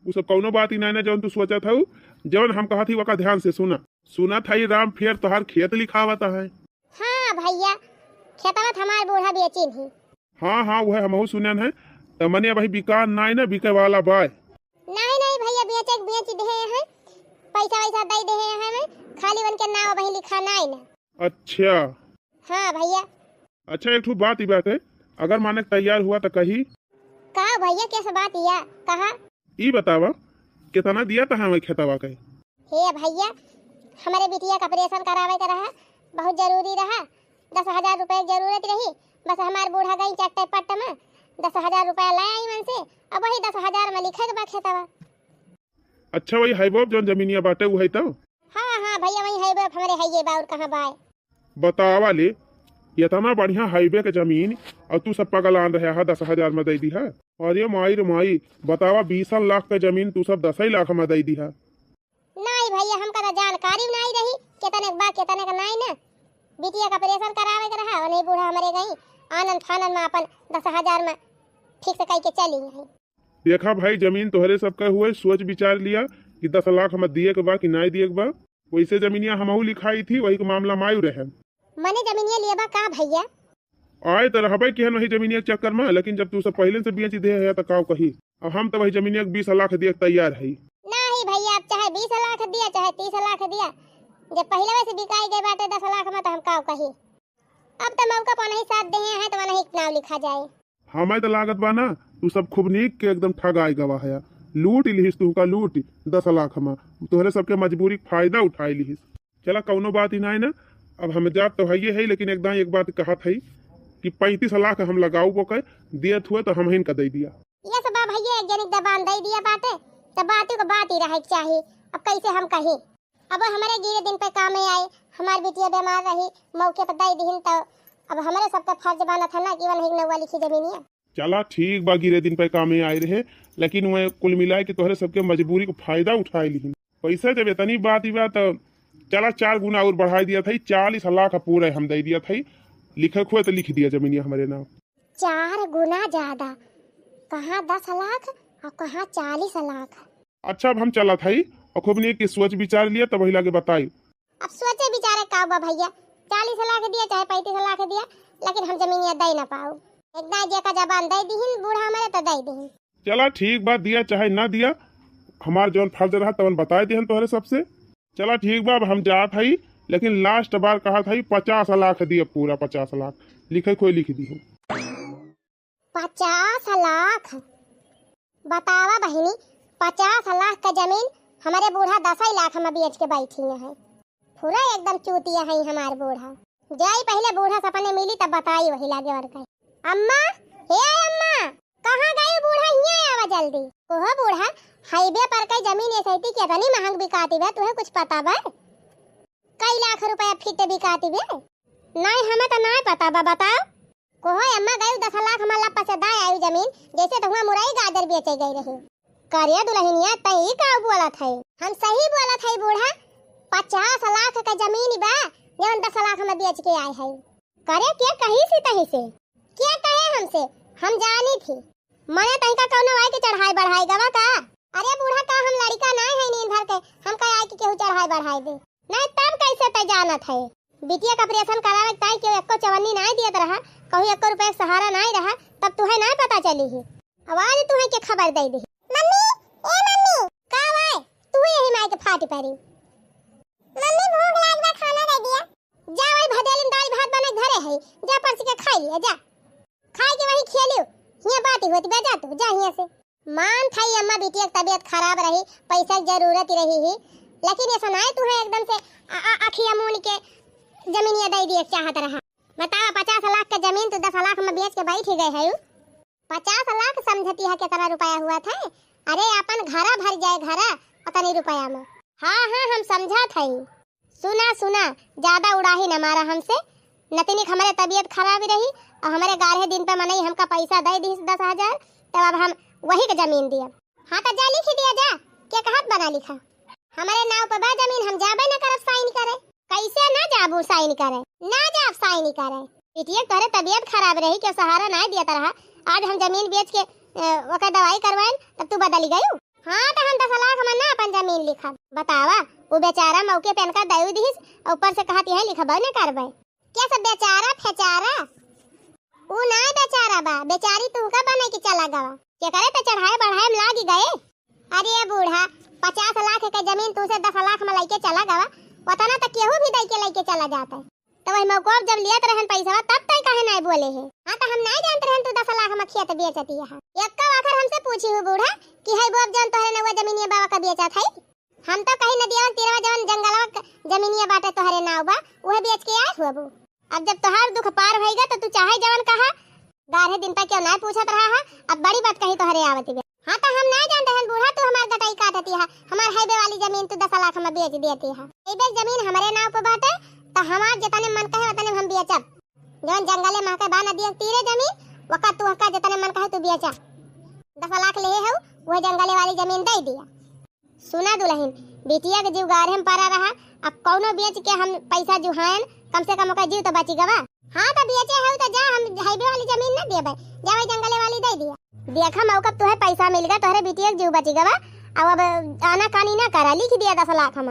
उ सब कौनो बात ही ना, ना जौन तू सोचत हऊ, जौन हम कहत ही ओका ध्यान से सुना। सुनत हई राम फेर तोहार खेत लिखावत है। हाँ भैया, खेतवा त हमार बूढ़ा बेचिन ही। हाँ हाँ, उहे हमहू सुनन है, त मने अबही बिकान नाई ना, बिके वाला बाय। नहीं नहीं भैया, बेचे के बेच दे हैं, पैसा वैसा दे दे हैं, खाली उनके नाव अबही लिखा नाई ना। अच्छा। हाँ भैया। अच्छा, एक ठो बात ई बाटे, अगर माने के तैयार हुआ त कही। का भैया, कैसे बात या? कहा। ई बतावा, कितना दिया त हमें खेतवा के? हे भैया, हमारे बिटिया का ऑपरेशन करावे के रहा, बहुत जरूरी रहा, दस हजार रुपये की जरूरत रही, बस हमार बूढ़ा गई चट्टे पट्ट में, दस हजार रुपया ले आई मन से, अब वही दस हजार में लिखे के बा खेतवा। अच्छा, वही हाई बाप जौन जमीनिया बाटे, उ है तो? हाँ हाँ भैया, वही हाई बाप हमारे है ये बा, और कहाँ बाय? बतावा ले, इतना बढ़िया हाईवे के जमीन, और तू सब पगलान रहे हा, दस हजार में दे दी है। अरे माई रे माई, बतावा, बीस लाख के जमीन तू सब दस ही लाख में दे दी है। नहीं भैया, हमका तो जानकारी नहीं रही, कितने के बा, कितने के नहीं ना। बिटिया का ऑपरेशन करावे के रहा, और नहीं बूढ़ा हमारे गई आनन फानन में अपन दस हजार में ठीक से कह के चली गई। देखा भाई, जमीन तोहरे सबके हुए, सोच विचार लिया कि दस लाख में दिए के बा कि नहीं दिए के बा। वैसे जमीनिया हमहू लिखाई थी, वही के मामला मायू रहे। मने जमीनिया लिए बा का भैया? आए तो रहबे किहन वही जमीनिया के चक्कर में, लेकिन जब तू सब पहले से बेच दे है तो काव कही। अब हम तो वही जमीनिया के बीस लाख दिए के तैयार है। नहीं भैया, अब चाहे बीस लाख दिया, चाहे तीस लाख दिया, जब पहले से बिकाई गए बाटे दस लाख में, तो हम काव कही। अब तो मौका पर नहीं साथ दे हैं, तो वही नाव लिखा जाए। हमें तो लागत बा ना, तू सब खूब नीक के एकदम ठगाई गवा है, लूट लिहिस तू का लूट, दस लाख में तोहरे सबके मजबूरी के फायदा उठाई लिहिस। चला, कौनो बात ही नाई ना। अब हम जात तो हइये है, लेकिन एकदम एक बात कहत है कि पैंतीस लाख हम लगाऊ बो के, दियत हुए तो हम हिन का दे दिया। ये सब बा भैया, एक जनिक दबान दे दिया बाटे, तो बातों को बात ही रहे के चाही। अब कैसे हम कही, अब हमारे गिरे दिन पे कामे आए, हमार बिटिया बीमार रही, मौके पर दे दिहिन, तो अब हमारे सबका फर्ज बनत है ना कि वनही नौवा लिखी जमीनिया। चला ठीक बा, गिरे दिन पे कामे आए रहे, लेकिन वह कुल मिलाए के तोहरे सबके मजबूरी को फायदा उठाए लिहिन। पैसा जब इतनी बात ही बा, तो चला चार गुना और बढ़ाई दिया था, चालीस लाख पूरे हम दे दिया था, लिखे हुए तो लिख दिया जमीनिया हमारे नाम। चार गुना ज्यादा, कहाँ दस लाख और कहाँ चालीस लाख। अच्छा, अब हम चलत हई और खूब नीक के सोच विचार लिया, तब वही लागे बताई। अब सोचे विचारे का बा भैया, चालीस लाख दिया चाहे पैंतीस लाख दिया, लेकिन हम जमीनिया दे ना पाऊ। एक दाई जी का जबान दे दिहिन बूढ़ा हमारे तो दे दिहिन। चला ठीक बा, दिया चाहे ना दिया, हमार जौन फर्ज रहा तवन बताए दिहन तोहरे सबसे। चला ठीक बा, अब हम जात हई, लेकिन लास्ट बार कहत हई पचास लाख दिया, पूरा पचास लाख लिखे कोई लिख दिहो। पचास लाख? बतावा बहिनी, पचास लाख का जमीन हमारे बूढ़ा दस ही लाख में बेच के बैठी है। पूरा एकदम चूतिया है हमार बूढ़ा। जाई पहले बूढ़ा सपने मिली तब बताई वही लागे और कहे। अम्मा, हे अम्मा, कहाँ गए बूढ़ा, हियाँ आवा जल्दी। कोहो बूढ़ा, हाईवे पर के जमीन एसैती केतनी महंग बिकाती बा, तुहे कुछ पता बा? कई लाख रुपया फीट बिकाती बा। नाहीं, हमें तो नाहीं पता बा, बताओ। कोहो अम्मा गई दस लाख में लप्पा से दाए आई जमीन, जैसे तो हुआ मुरई गाजर बेचे गई रही। करे दुल्हनिया, तई का बोलत है? हम सही बोलत है बूढ़ा, पचास लाख के जमीन बा, जौन दस लाख में बेच के आए है। करे के कही से तही से? के कहे हमसे? हम जानी थी। मने तनिका कौनो आए के चढ़ाई बढ़ाई गवा का? अरे बूढ़ा, का हम लड़िका नाय है नींद भर के, हम का आए के केहू चढ़ाई बढ़ाई दे? नहीं तब कैसे तै जानत है? बिटिया का ऑपरेशन करावे के ताई केहू एको चवन्नी नाय दियत रहा, कहूँ एको रुपया के सहारा नाय रहा, तब तुहे नाय पता चली ही। आवाज तुहे के खबर दे दी। मम्मी, ए मम्मी। का वाय? तू यही माई के फाटी परी। मम्मी भूख लाग बा, खाना दे दिया। जा वही भदेली में दाल भात बना के धरे है, जा परस के खाई लिया, जा। खाए के वही खेलियो, हियाँ बात ही होती बा, जा तू, जा हियाँ से। मान थाई अम्मा, बिटिया के तबीयत खराब रही, पैसा के जरूरत रही ही, लेकिन ऐसा ना है तू है एकदम से आ, आ, अखिया मून के जमीनिया दे दिए के चाहत रहा। बतावा, पचास लाख के जमीन तू दस लाख में बेच के बैठ ही गए है। पचास लाख समझती है कितना रुपया हुआ था? अरे अपन घरा भर जाए घरा उतनी रुपया में। हाँ हाँ, हम समझा था। सुना, सुना, ज्यादा उड़ाही न मारा हमसे। नतिनिक हमरे तबीयत खराब रही और हमरे ग्यारह दिन पे मनई हमका पैसा दे दिहिस दस हजार, तब अब हम वही के जमीन दिया। हाँ, तो जा लिख दिया जा, के कहत बना लिखा। हमरे नाव पे बा जमीन, हम जाबे न करब साइन करे। कैसे ना जाबू साइन करे? ना जाब साइन करे। बिटिया, तोहरे तबीयत खराब रही, के सहारा ना दिया तरह। आज हम जमीन बेच के, अ, ओकर दवाई करवाइन, तब तू बदल गयू। हाँ, तो हम दस लाख में ना अपन जमीन लिखब। बतावा, उ बेचारा मौके पे इनका दयू दिहिस, और ऊपर से कहत यही लिखबे न करबे। क्या सब बेचारा फेचारा? उ ना बेचारा बा, बेचारी तुहका बने के चला गवा। केकरे पे चढ़ाए बढ़ाए में लागी गए? अरे बूढ़ा, पचास लाख के जमीन तुसे दस लाख में लइके चला गवा, उतना तो केहू भी दई के लइके चला जाता है। तो वही मौको जब लियत रहन पैसा, तब तय काहे नाय बोले है? हाँ, तो हम नाय जानत रहन तू दस लाख में खेत बेचती है। एक्को आखर हमसे पूछी हूँ बूढ़ा कि है बोब जौन तोहरे नौवा जमीनिया बाबा का बेचा था? हम तो कहीं नदिया तीरवा जवन जंगलवा क-, जमीनिया बाटे तोहरे नाव बा, उहे बेच के आए हुआ बू। अब जब तोहार दुख पार भइगा तो तू चाहे जवन कहा। ग्यारह दिन तक क्यों ना पूछत रहा है, अब बड़ी बात कही तोहरे आवत बे। हाँ तो हम ना जानते हैं बूढ़ा, तू हमार गटाई काटती है, हमार हाईवे वाली जमीन तू दस लाख में बेच देती है। हाईवे जमीन हमारे नाव पे बाटे, तो हमार जितने मन कहे उतने हम बेचब। जवन जंगले महके बा नदिया तीरे जमीन, वका तू हका जितने मन कहे तू बेचा। दस लाख ले हो, वह जंगले वाली जमीन दे दिया। सुना दुल्हन, बिटिया के जीव गारे में परा रहा, अब कौनो बेच के हम पैसा जुहायन, कम से कम ओकर जीव तो बची गवा। हाँ, तो बेचे हो तो जा, हम हाईवे वाली जमीन ना देबे, जा वही जंगले वाली दे दिया। देखा मौका तुहे पैसा मिल गया, तोहरे बिटिया के जीव बची गवा। अब, अब आना कानी ना करा, लिख दिया दस लाख हम।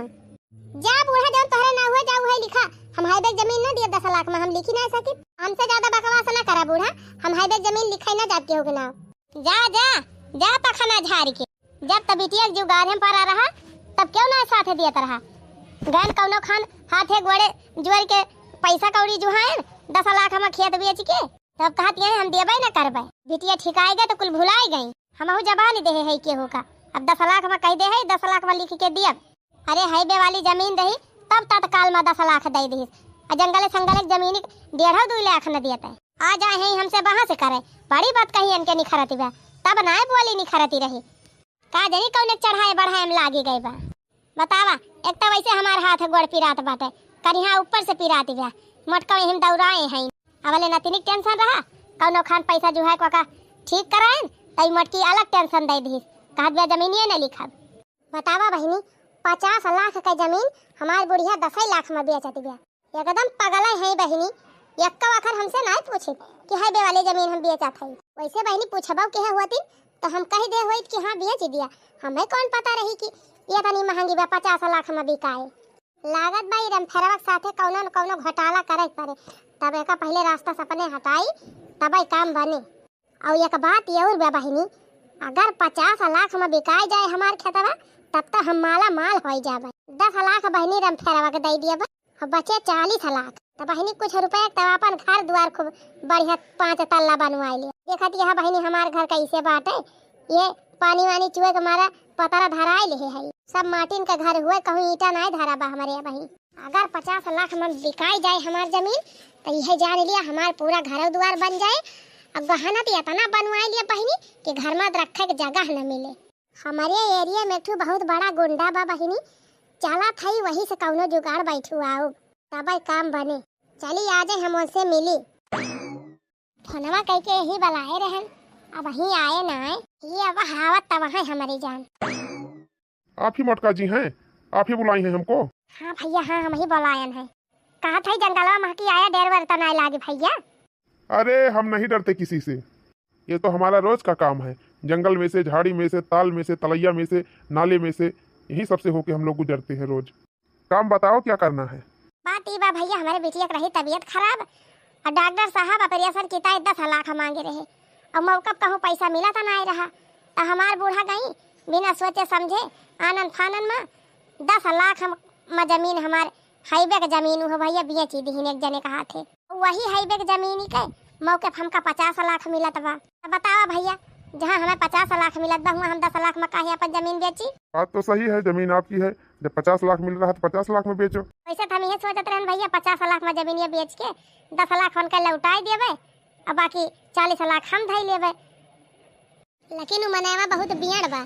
जा बूढ़ा, जौन तोहरे ना हुए, जा उहे लिखा, हम हाईवे के जमीन ना दिया दस लाख में, हम लिखी ना सकी। हमसे ज्यादा बकवास ना करा बूढ़ा, हम हाईवे के जमीन लिखाई ना जाब केहू के नाव। जा, जा, जा पखना झाड़ के। जब तब बिटिया के जुगार में परा रहा, तब क्यों ना साथ दियत रहा? गैन कौनो खान हाथे गोड़े जोड़ के पैसा कौड़ी जुहायन, दस लाख हम खेत बेच के, तब कहत ये हम देबे न करबे। बिटिया ठिकाए गए तो कुल भुलाए गई। हमहू जबान देहे है केहू का, अब दस लाख में कह दे है, दस लाख में लिख के दियब। अरे हाईवे वाली जमीन रही, तब तत्काल में दस लाख दे दिहिस। आ जंगले संगले के जमीन डेढ़ दुई लाख न दियत है। आ जाए हैं हमसे बहस करे, बड़ी बात कही इनके निखरती बा, तब नाय बोली निखरती रही। का जानी कौन एक चढ़ाए बढ़ाए में लागी गई बा। बतावा, एक तो वैसे हमार हाथ गोड़ पिरात बाटे, करिहा ऊपर से पिराती बा, मोटका में हम दौड़ाए हैं। अवले नतिनिक टेंशन रहा, कौनो खान पैसा जुहाए को का ठीक कराएन, तई मोटकी अलग टेंशन दे दिहिस, कहत बा जमीनिए न लिखब। बतावा बहिनी, पचास लाख के जमीन हमार बुढ़िया दसई लाख में बेचत बिया। एकदम पगल है बहिनी, एक्को आखर हमसे नाय पूछे कि हाईवे वाले जमीन हम बेचत हई। वैसे बहिनी पूछबो के होती तो हम कह दे होइत कि हाँ बेच दिया, हमें कौन पता रही कि ये तनी महंगी बा, पचास लाख में बिकाए। लागत बा ई रमफेरवा के साथे कौनो न कौनो घोटाला करे के पड़े, तब एका पहले रास्ता से अपने हटाई, तब ई काम बने। और एक बात ये और बा बहिनी, अगर पचास लाख में बिकाई जाए हमार खेतवा, तब तो हम माला माल हो जाबे। दस लाख बहिनी रमफेरवा के दे दिया बा, और बचे चालीस लाख। तो बहिनी कुछ रुपया तब अपन घर दुआर खूब बढ़िया पाँच तल्ला बनवाई ले। देखत यह बहिनी हमार घर कैसे बाटे, ये पानी वानी चुए के मारा पतरा धराई ले है, सब माटिन के घर हुए, कहूँ ईंटा नाय धरा बा हमारे बहिनी। अगर पचास लाख में बिकाई जाए हमार जमीन, तो यह जान लिया हमार पूरा घर दुआर बन जाए, अब गहना तो इतना बनवाई लिया बहिनी कि घर में रखे के जगह न मिले। हमारे area में एक ठो बहुत बड़ा गुंडा बा बहिनी, चलत हई वही से कौनो जुगाड़ बैठवाउब, तबे काम बने। चली आ जाए हम उनसे मिली। फोनवा कइके यही बलाए रहन, अब वहीं आए ना आए। ये अब हावत तब है हमारी जान। आप ही मोटका जी हैं? आप ही बुलाई हैं हमको? हाँ भैया, हाँ, हम ही बुलायन हैं। कहा था जंगलवा महकी आया, डेर वर तो नाय लागे भैया। अरे, हम नहीं डरते किसी से, ये तो हमारा रोज का काम है। जंगल में से, झाड़ी में से, ताल में से, तलैया में से, नाले में से, यही सबसे होके हम लोग गुजरते हैं रोज। काम बताओ, क्या करना है? बात ई बा भैया, हमारे बिटिया के रही तबीयत खराब और डॉक्टर साहब ऑपरेशन की ताई दस लाख मांगे रहे और मौका पे कहूँ पैसा मिला था ना रहा, तो हमार बूढ़ा गई बिना सोचे समझे आनन फानन में दस लाख हम, में जमीन हमार हाईवे के जमीन हो भैया बेची दीहिन एक जने कहा थे। वही हाईवे के जमीन के मौके पे हमका पचास लाख मिलत बा। अब बतावा भैया, जहाँ हमें पचास लाख मिलत बा, हुआं हम दस लाख में काहे अपन जमीन बेची? बात तो सही है, जमीन आपकी है, जब पचास लाख मिल रहा है तो पचास लाख में बेचो। वैसे तो हम ये सोचत रहन भैया, पचास लाख में जमीन ये बेच के दस लाख उनका लौटाई देबे, अब बाकी चालीस लाख हम धई लेबे। लेकिन उ मनैवा बहुत बियड़ बा,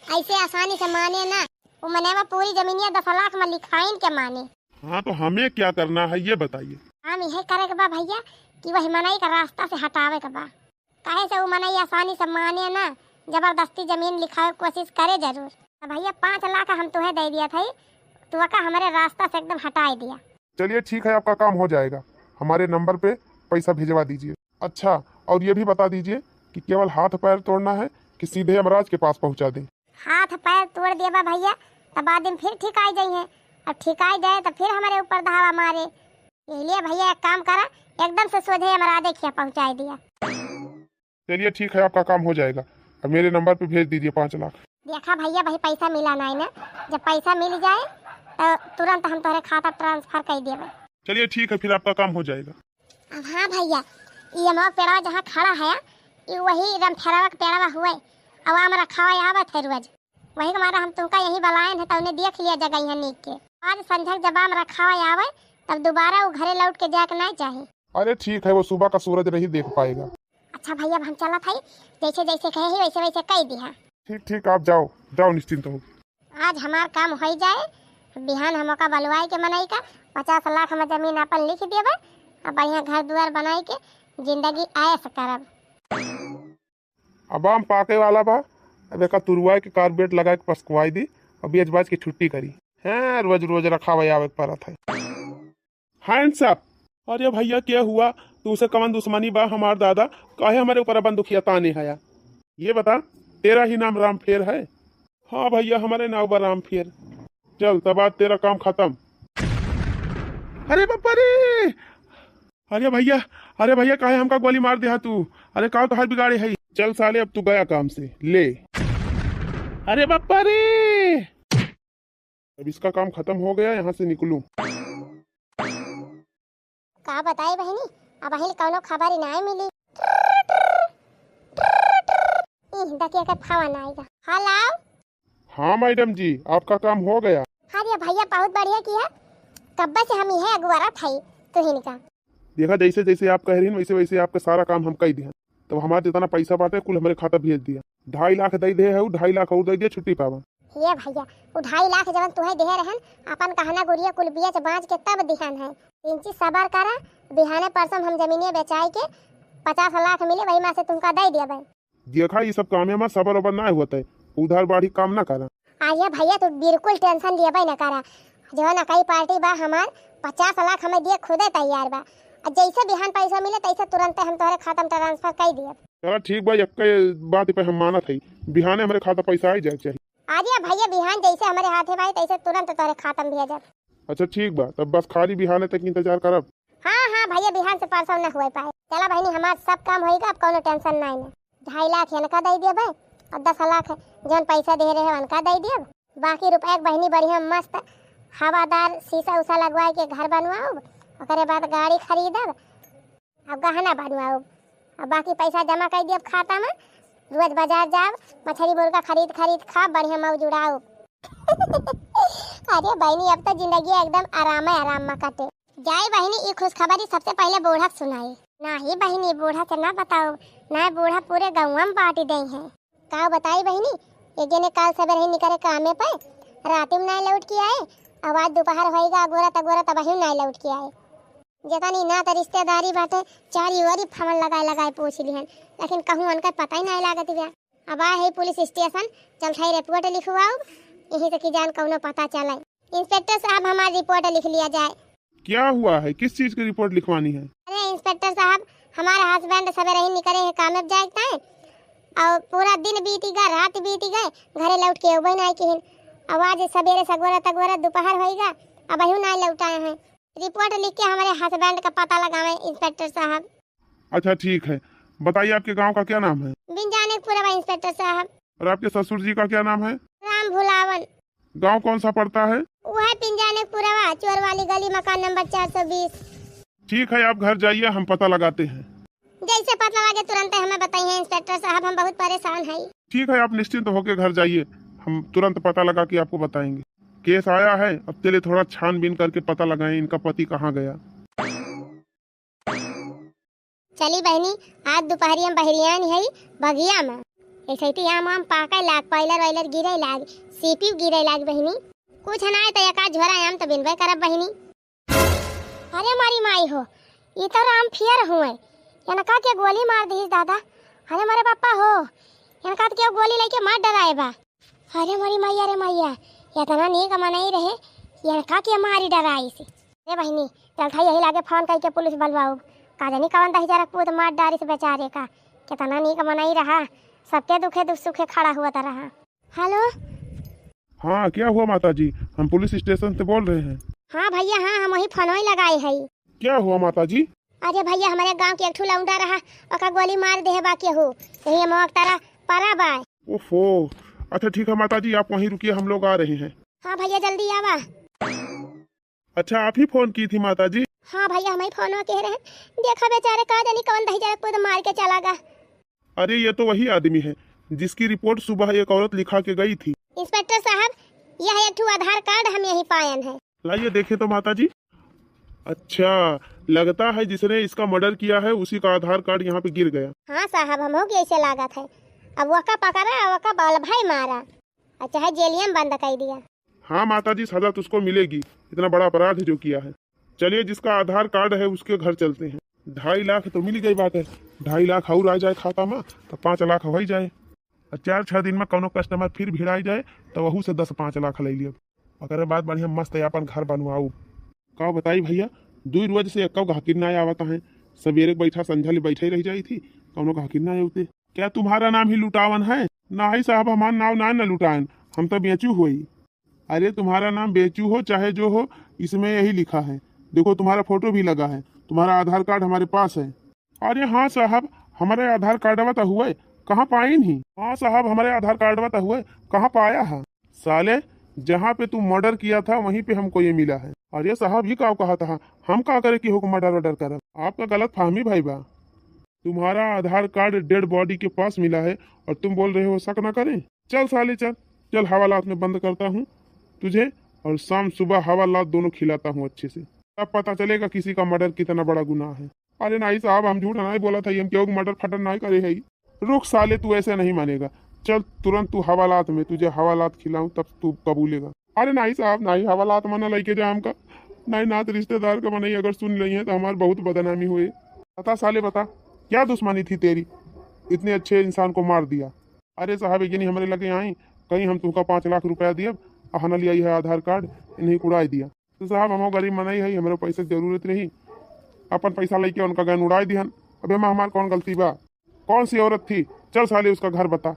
ऐसे आसानी से माने ना। उ मनैवा पूरी जमीनिया दस लाख में लिखाइन के माने। हाँ, तो हमें क्या करना है, ये बताइए। हम यह करे के बा भैया कि वही मनई का रास्ता से हटावे के बा। काहे से उ मनई आसानी से माने ना, जबरदस्ती जमीन लिखावे के कोशिश करे जरूर। तो भैया, पाँच लाख हम तुहे दे दिया था, तू का हमारे रास्ता से एकदम हटाए दिया। चलिए ठीक है, आपका काम हो जाएगा, हमारे नंबर पे पैसा भिजवा दीजिए। अच्छा, और ये भी बता दीजिए कि केवल हाथ पैर तोड़ना है कि सीधे यमराज के पास पहुंचा दें? हाथ पैर तोड़ देबा भैया, तब बाद में फिर ठिकाई जाइए। अब ठिकाई जाए तो फिर हमारे ऊपर धावा मारे। यही लिए भैया एक काम करा, एकदम से सोझे यमराजे खिया पहुंचाई दिया। चलिए ठीक है, आपका काम हो जाएगा। अब मेरे नंबर पे भेज दीजिए पाँच लाख। देखा भैया, भाई पैसा मिला नहीं ना, जब पैसा मिल जाए तो तुरंत हम तोहरे खाता ट्रांसफर कर देबे। चलिए ठीक है, फिर आपका काम हो जाएगा। अब हाँ भैया, ये अमवा के पेड़वा जहाँ खड़ा है, ये वही रमफेरवा के पेड़वा हुए। अब आम रखावा आवत है रोज, वही के मारे हम तुमका यही बलायन है, तौने देख लिया जगह यहाँ नीक के। आज संझक जब आम रखावा आवे, तब दोबारा वो घरे लौट के जाए के नहीं चाही। अरे ठीक है, वो सुबह का सूरज नहीं देख पाएगा। अच्छा भैया, अब हम चलत हई, जैसे जैसे कहे ही वैसे वैसे कह दिहा। ठीक ठीक, आप जाओ, जाओ निश्चिंत हो। आज हमार काम हो जाए, बिहान हम ओका बलवाई के मनई का पचास लाख में जमीन अपन लिख देबे, अब बढ़िया घर दुआर बनाई के जिंदगी ऐश करब। अब आम पाके वाला बा, अब एका तुरुआई के कारबेट लगाए के पसकवाई दी, अब बेच बाच के छुट्टी करी। हैं, रोज रोज रखावे आवे के परत है। Hands up। अरे भैया, क्या हुआ? तुमसे कवन दुश्मनी बा हमार दादा? काहे हमारे ऊपर बंदूकिया ताने हया? ये बता, तेरा ही नाम रामफेर है? हाँ भैया, हमारे नाम बा रामफेर। चल, तब आज तेरा काम खत्म। अरे बापा रे! अरे भैया, अरे भैया, काहे हमका गोली मार दिया तू? अरे का तोहार बिगाड़े है? चल साले, अब तू गया काम से। ले। अरे बापा रे! अब इसका काम खत्म हो गया, यहाँ से निकलूं। का बताई बहिनी, अबहिन कौनो खबर ही नाय मिली। इह, देखिए के फोन आइगा। Hello। हाँ मैडम जी, आपका काम हो गया। अरे भैया, बहुत बढ़िया किया, कब्बे से हम इहे अगुआरत हई तुहिन का। देखा, जैसे जैसे आप कह रही हैं, वैसे वैसे आपका सारा काम हम कई दिया। तब हमार जितना पैसा बाटे, कुल हमरे खाता भेज दिया। ढाई लाख दे दे है, ढाई लाख और दे दिया, छुट्टी पावा। ये भैया, उ ढाई लाख जवन तुहे दिहे रहन, अपन गहना गुरिया कुल बेच बांच के तब दिहन है। इंची सबर करा, बिहाने परसों हम जमीनिया बेचाई के पचास लाख मिले, वही में से तुमका दे देबे। देखा, ये सब कामे में सबर ओबर ना होता है, उधार बाढ़ी काम ना करा। अरे भैया, तू बिल्कुल tension लेबे न करा, जवन अकई पार्टी बा हमार, पचास लाख हमें दिए खुदे तैयार बा। आ जैसे बिहान पैसा मिले, तैसे तुरंते हम तोहरे खाता में transfer कर दिए। चला ठीक बा, एक बात पे हम मानत हई, बिहाने हमरे खाता पैसा आई जाए चाहिए। अरे भैया, बिहान जैसे हमरे हाथे में आई, तैसे तुरंत तोहरे खाता में भेजब। अच्छा ठीक बा, तब बस खाली बिहाने तक इंतजार करब। हाँ, हाँ भैया, बिहान से परसों न होए पाए। चला बहिनी, हमार सब काम होइगा, अब कौनो tension नाई न। ढाई लाख इनका दे देबे और दस लाख जौन पैसा दे रहे उनका दे देब। बाकी रुपया के बहिनी बढ़िया मस्त हवादार शीशा उषा लगवाए के घर बनवाउब, ओकरे बाद गाड़ी खरीदब, अब गहना बनवाउब, अब बाकी पैसा जमा कर देब खाता में। रोज बाजार जाब, मछली मुर्गा खरीद खरीद खाब, बढ़िया मौज उड़ाउब। अरे बहिनी, अब तो जिंदगी एकदम आराम आराम में कटे। जाई बहिनी, ई खुशखबरी सबसे पहले बूढ़ा के सुनाई। नाही बहिनी, बूढ़ा के ना बताउब, ना बूढ़ा पूरे गौवा में बांटी देइ हैं। का बताई बहिनी, एक जने काल सबेरे ही निकरे कामे पे, राती में नाहीं लौट के आए, अब आज दोपहर होइगा, अगोरत अगोरत अबहियो नाहीं लौट के आए। जेतनी नात रिश्तेदारी बाटे, चारी ओरी फोन लगाए लगाए पूछ लिहन, लेकिन कहूँ उनका पता ही नाहीं लागत बा। अब आए है पुलिस स्टेशन, चल थाई रिपोर्ट लिखवाओ, यहीं से कि जान कौनो पता चले। इंस्पेक्टर साहब, हमारी रिपोर्ट लिख लिया जाए। क्या हुआ है? किस चीज की रिपोर्ट लिखवानी है? अरे इंस्पेक्टर साहब, हमारा हस्बैंड सबेरे ही निकरे हैं कामे जाए के ताईं, और पूरा दिन बीती गा, रात बीती गए, घरे लौट के अउबे नाहीं किहिन। अब आज सबेरे सगोरा तगोरा दोपहर होइगा, अबहियो नाहीं लौट आए हैं। रिपोर्ट लिख के हमारे हस्बैंड का पता लगावे इंस्पेक्टर साहब। अच्छा ठीक है, बताइए आपके गांव का क्या नाम है? बिंजाने पुरवा इंस्पेक्टर साहब। और आपके ससुर जी का क्या नाम है? राम भुलावन। गांव कौन सा पड़ता है? वो है पिंजाने पुरवा, चोर वाली गली, मकान नंबर चार सौ बीस। ठीक है, आप घर जाइए, हम पता लगाते हैं। जैसे पता लगे तुरंत हमें बताइए इंस्पेक्टर साहब, हम बहुत परेशान हैं। ठीक है, आप निश्चिंत होकर घर जाइए, हम तुरंत पता लगा के आपको बताएंगे। केस आया है, अब चलिए थोड़ा छानबीन करके पता लगाएं इनका पति कहाँ गया। चली बहिनी, आज दुपहरिया में बहरियान है बगिया में, ऐसे ही आम आम पाके लाग, पाइलर वाइलर गिरे लाग, सीपी गिरे लाग बहिनी। कुछ ना है तो एक आध झोरा आम तो बिनबे करब बहिनी। अरे मोरी माई हो, ई तो राम फियर हुए, इनका के गोली मार दीस दादा। अरे मोरे पापा हो, इनका तो केहू गोली लेके मार डराए बा। अरे मोरी मैया रे मैया, इतना नीक मनई रहे, इनका के मारी डराइस। अरे बहिनी, चल था यही लागे फोन करके पुलिस बलवाओ, का जानी कवन दहिजरक पूत मार डारिस बेचारे का। कितना नीक मनई रहा, सबके दुखे दुख सुखे खड़ा हुआ रहा। हेलो। हाँ, क्या हुआ माता जी? हम पुलिस स्टेशन से बोल रहे हैं। हाँ भैया, हाँ, हम वही फोन ही लगाए है। क्या हुआ माता जी? अरे भैया, हमारे गांव के एक ठो लौंडा रहा, ओका गोली मार देहे बा केहू, यही हम ओक तरह परा बा। ओफो, अच्छा ठीक है माता जी, आप वहीं रुकिए, हम लोग आ रहे हैं। हाँ भैया, जल्दी आवा। अच्छा, आप ही फोन की थी माता जी? हाँ भैया, हम ही फोन किहे रहे। देखा बेचारे, का जानी कवन दहिजरक पूत मार के चला गा। अरे, ये तो वही आदमी है जिसकी रिपोर्ट सुबह एक औरत लिखा के गई थी। इंस्पेक्टर साहब, यह एक ठो आधार कार्ड हम यहीं पायन है। लाइए देखें तो माता जी। अच्छा, लगता है जिसने इसका मर्डर किया है उसी का आधार कार्ड यहाँ पे गिर गया। हाँ साहब, हमहू के ऐसे लागत है। अब वका पकड़ा, वका बल्ब है मारा, और चाहे जेलिया में बंद कर दिया। हाँ माता जी, सजा तुझको मिलेगी, इतना बड़ा अपराध जो किया है। चलिए, जिसका आधार कार्ड है उसके घर चलते हैं। ढाई लाख तो मिल गई बात है, ढाई लाख और आ जाए खाता में तो पाँच लाख हो ही जाए। और चार छः दिन में कौनो कस्टमर फिर भिड़ाई जाए तो वहू से दस पाँच लाख ले लियब। ओकरे बाद बढ़िया मस्त अपन घर बनवाऊ। का बताई भैया, दुई रोज से एक्को गाहकिन ना आवत है। सवेरे के बैठा संझा ले बैठे रह जाई थी, कौनो गाहकिन ना आवते। क्या तुम्हारा नाम ही लुटावन है? नाहीं साहब, हमार नाम ना, ना लुटाएन, हम तो बेचू होई। अरे तुम्हारा नाम बेचू हो चाहे जो हो, इसमें यही लिखा है। देखो तुम्हारा फोटो भी लगा है, तुम्हारा आधार कार्ड हमारे पास है। अरे हाँ साहब, हमारे आधार कार्डवा तो हुए, कहाँ पाइन ही? हाँ साहब, हमारे आधार कार्डवा तो हुए, कहाँ पाया है? साले, जहाँ पे तू मर्डर किया था वहीं पे हमको ये मिला है। अरे साहब, ये का कहा था? हम का करे कि होको मर्डर वर्डर करब? आपका गलत फहमी भाई बा। तुम्हारा आधार कार्ड डेड बॉडी के पास मिला है और तुम बोल रहे हो शक ना करें? चल साले चल, चल हवालात में बंद करता हूँ तुझे और शाम सुबह हवालात दोनों खिलाता हूँ अच्छे से, तब पता चलेगा किसी का मर्डर कितना बड़ा गुनाह है। अरे नाहीं साहब, हम झूठ नाहीं बोला था, हम केहू के मर्डर फर्डर नाहीं करे है। रुक साले, तू ऐसे नहीं मानेगा, चल तुरंत तू हवालात में, तुझे हवालात खिलाऊं तब तू कबूलेगा। अरे नाहीं साहब, नाहीं हवालात मना लेके जा हमका, नाहीं नात रिश्तेदार का मनई अगर सुन लइहैं तो हमार बहुत बदनामी होए। बता साले बता, क्या दुश्मनी थी तेरी, इतने अच्छे इंसान को मार दिया। अरे साहब, एक जनी हमरे लगे आई, कहीं हम तुमका पाँच लाख रुपया दियब, आ हना लिया यह आधार कार्ड, इन्हीं उड़ाई दिया। तो साहब, हमहू गरीब मनई है, हमरे पैसे के जरूरत रही, अपन पैसा लेके उनका गैन उड़ाई दिहन। अब एमा हमार कौन गलती बा? कौन सी औरत थी? चल साले, उसका घर बता।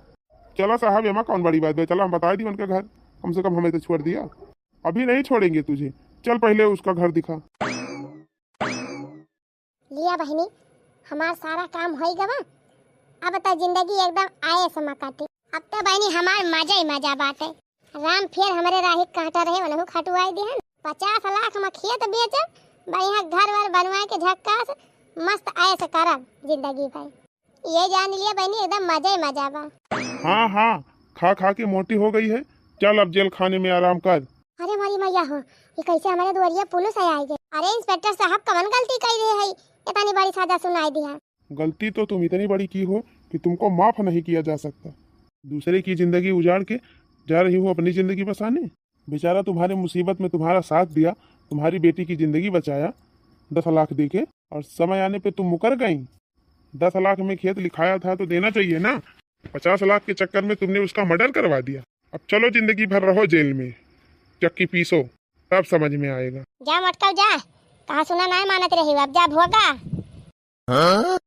चला साहब, एमा कौन बड़ी बात बा, चला हम बताई दी उनका घर, कम से कम हमें तो छोड़ दिया। अभी नहीं छोड़ेंगे तुझे, चल पहले उसका घर दिखा। लिया बहिनी, हमार सारा काम होई गवा। अब त जिंदगी एकदम आयस में काटी। अब त बहिनी हमार मजा ही मजा बाटे। राम फियर हमरे राही काटा रहे, उनहू खटुआई दिहन। पचास लाख में खेत बेचब, बढ़िया घर वर बनवा के झक्कास, मस्त ऐश करब जिंदगी भर। ये जान लिया बहिनी, एकदम मजा ही मजा बा। हाँ, हाँ, खा खा के मोटी हो गई है। चल अब जेल खाने में आराम कर। अरे मोरी मैया हो, ये कैसे हमारे दुआरिया पुलिस है आई गए? अरे इंस्पेक्टर साहब, कवन गलती कई रहे है, इतनी बड़ी सजा सुनाई दिया। गलती तो तुम इतनी बड़ी की हो कि तुमको माफ नहीं किया जा सकता। दूसरे की जिंदगी उजाड़ के जा रही हो अपनी जिंदगी बसाने। बेचारा तुम्हारे मुसीबत में तुम्हारा साथ दिया, तुम्हारी बेटी की जिंदगी बचाया, दस लाख देके, और समय आने पे तुम मुकर गई। दस लाख में खेत लिखाया था तो देना चाहिए ना। पचास लाख के चक्कर में तुमने उसका मर्डर करवा दिया। अब चलो जिंदगी भर रहो जेल में, चक्की पीसो, तब समझ में आएगा। जा मटकाऊ जा, कहा सुना नाहीं मानत रही, अब जा भोगा।